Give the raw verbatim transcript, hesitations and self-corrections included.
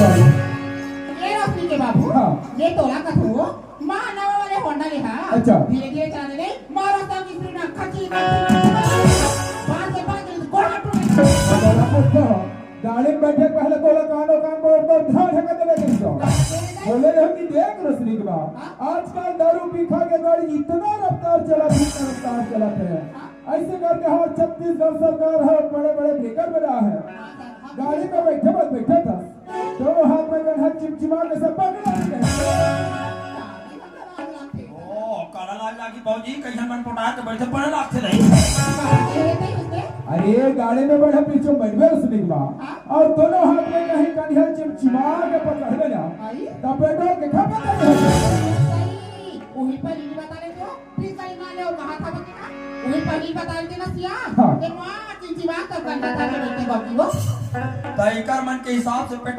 ये रोशनी के बाबू, हाँ। ये तोला कथो, माँ नवा वाले होंडा ले हा। अच्छा। धीरे धीरे चला दे, मारो सब स्त्री ना खची खची। पाँच से पाँच दिन गोड़ा टूट। अब बोला कुछ तो, गाड़ी में बैठे पहले तोला कानो कान बोल बोल ध्यान है कदे लगे तो। बोले रहो कि देख रोशनी के बाप, हाँ? आजकल दारू पी खा के गाड़ी इतना रफ्तार चला, इतना रफ्तार चला है। हाँ? ऐसे करके हमारे छत्तीसगढ़ सरकार है, बड़े बड़े ब्रेकर बना है। हाँ, सर, हाँ। गाड़ी में बैठे मत बैठे था। दोनों हाथ में गन्हा चिमचिमा के सब पकड़े हुए हैं। ओ, कड़ा लाग लागी भौजी, कइसन मन पोटा के बैठे पड़े लागथे नहीं। अरे, गाड़ी में बैठे पीछे बैठबे उसने की बात। हाँ। और दोनों हाथ में कहीं कन्हा चिमचिमा के पकड़ लेना। आई। तब बैठो के खबर नहीं होता। सही, वही पर नहीं बता रहे थे। फिर सही ना ले, कहा था बता। वही पर नहीं बता रहे थे ना सिया। हाँ। ये माँ चिमचिमा कर करना था कि बैठे बाकी हो। तो एकर मन के हिसाब से पेट